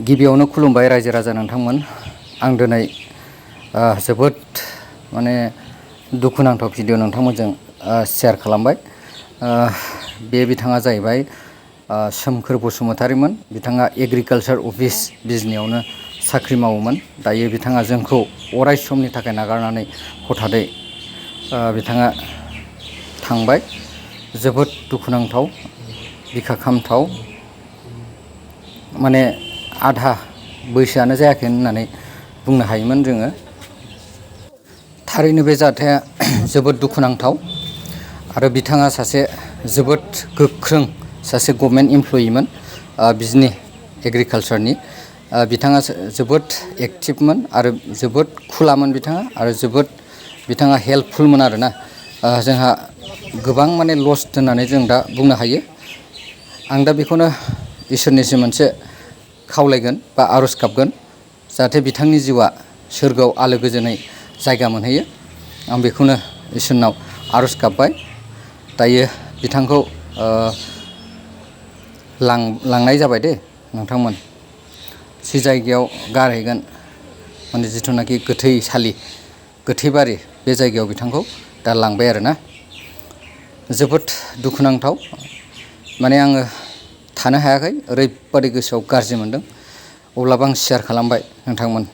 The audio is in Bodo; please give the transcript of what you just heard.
गिबियावनो खुलुमबाय रायजो राजा नोंथांमोन। आं दिनै जोबोद माने दुखुनांथाव भिडिअ नोंथांमोनजों शेयार खालामबाय। बे बिथाङा जाहैबाय सोमखोर बसुमतारीमोन। बिथाङा एग्रिकालचार अफिस बिजनियावनो साख्रि मावोमोन। दायो बिथाङा जोंखौ अराय समनि थाखाय नागारनानै हथादै बिथाङा थांबाय। जोबोद दुखुनांथाव, बिखा खामथाव, माने आधा बैसोआनो जायाखै होननानै बुंनो हायोमोन जोङो। थारैनो बे जाथाया जोबोद दुखुनांथाव आरो बिथाङा सासे जोबोद गोख्रों सासे गभर्नमेन्ट इमप्लयिमोन बिजनि एग्रिकालचारनि। बिथाङा जोबोद एक्टिभमोन आरो जोबोद खुलामोन बिथाङा, आरो जोबोद बिथाङा हेल्पफुलमोन आरोना। जोंहा गोबां माने लस होननानै जों दा बुंनो हायो। आं दा बेखौनो इसोरनिसिम मोनसे खावलायगोन बा आर'ज गाबगोन, जाहाथे बिथांनि जिउआ सोरगोआव आलो गोजोनै जायगा मोनहैयो। आं बेखौनो इसोरनाव आर'ज गाबबाय। दायो बिथांखौ लांनाय जाबाय दे नोंथांमोन। जि जायगायाव गारहैगोन, माने जिथुनाखि गोथैसालि, गोथैबारि, बे जायगायाव बिथांखौ दा लांबाय आरोना। जोबोद दुखुनांथाव, माने आङो थानो हायाखै, ओरैबादि गोसोआव गाज्रि मोनदों। अब्लाबो आं शेयार खालामबाय नोंथांमोन।